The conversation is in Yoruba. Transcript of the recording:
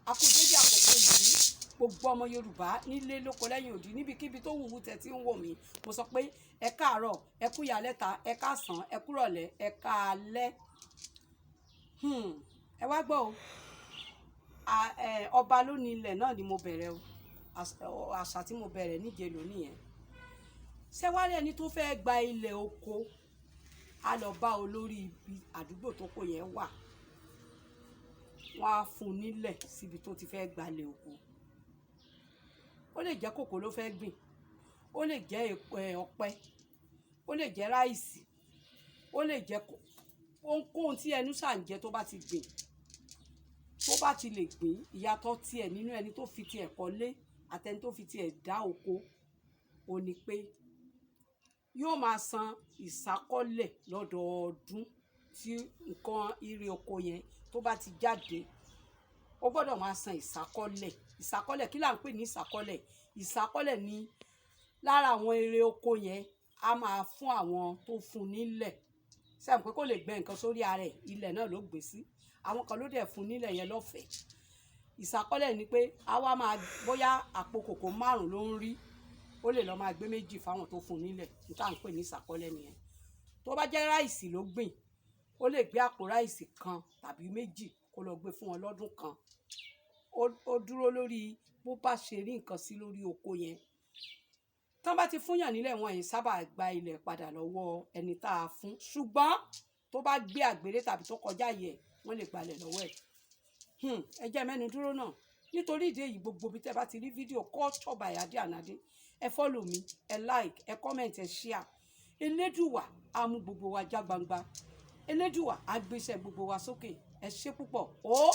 A kú dédé àkókò yìí, gbogbo ọmọ Yorùbá nílé lóko lẹ́yìn òdì, níbikíbi tó wù ú tẹ́ tí ń wò mí. Mo sọ pé ẹ káàárọ̀, ẹ kú ìyálẹ́ta, ẹ káàsán, ẹ kúrọ̀lẹ́, ẹ káalẹ́. Ẹ wá gbọ́ o. Ọba ló ní ilẹ̀ náà ni mo bẹ̀rẹ̀ o. Àṣà tí mo bẹ̀rẹ̀ níje lónìí yẹn. Ṣé wá rí ẹni tó fẹ́ gba ilẹ̀ oko, á lọ bá olórí ibi àdúgbò tó kó yẹn wà, wọ́n á fún un nílẹ̀ síbi tó ti fẹ́ gbalẹ̀ oko. Ó lè jẹ́ kòkó ló fẹ́ gbìn, ó lè jẹ́ ọ̀pẹ, ó lè jẹ́ rice, ó lè jẹ́ ohunkóhun tí ẹnu ṣà ń jẹ tó bá ti gbìn, tó bá ti lè gbìn. Ìyàtọ̀ tiẹ̀ nínú ẹni tó fi tiẹ̀ kọ́lé àtẹni tó fi tiẹ̀ dá oko ó ní pé yóò máa san ìsákọ́lẹ̀ lọ́dọọdún. Tí nǹkan ire oko yẹn tó bá ti jáde, ó gbọ́dọ̀ máa san ìsákọ́lẹ̀. Ìsákọ́lẹ̀, kí là ń pè ní ìsákọ́lẹ̀? Ìsákọ́lẹ̀ ní lára àwọn èrè oko yẹn, a máa fún àwọn tó fún nílẹ̀. Ṣé pé kó lè gbẹ́ nǹkan sórí ara ẹ̀, ilẹ̀ náà ló gbé sí. Àwọn kan ló dẹ̀ fún nílẹ̀ yẹn lọ́fẹ̀ẹ́. Ìsákọ́lẹ̀ ni pé a wá máa, bóyá àpò kòkó 5 ló ń rí, ó lè lọ máa gbé 2 fáwọn tó fún nílẹ̀. Ní tá à ń pè ní ìsákọ́lẹ̀ nìyẹn. Tó bá jẹ́ rice ló gbìn, ó lè gbé àpò rice 1 tàbí 2 kó lọ gbé fún wọn lọ́dún kan. Ó dúró lórí bó bá ṣe rí nǹkan sí lórí oko yẹn. Tán bá ti fún yàn nílẹ̀, wọn yìí sábà gba ilẹ̀ padà lọ́wọ́ ẹni tá a fún, ṣùgbọ́n tó bá gbé àgbèrè tàbí tó kọjá yẹ, wọ́n lè gbalẹ̀ lọ́wọ́ ẹ̀. Ẹ jẹ́ mẹ́nu dúró náà. Nítorí ìdí èyí, gbogbo bí tẹ́ bá ti rí fídíò Culture by Ade and Ade, ẹ follow mi, ẹ like, ẹ comment, ẹ share. Elédùwà á mú gbogbo wa já gbangba. Elédùwà á gbéṣẹ́ gbogbo wa sókè. Ẹ ṣé púpọ̀ ó.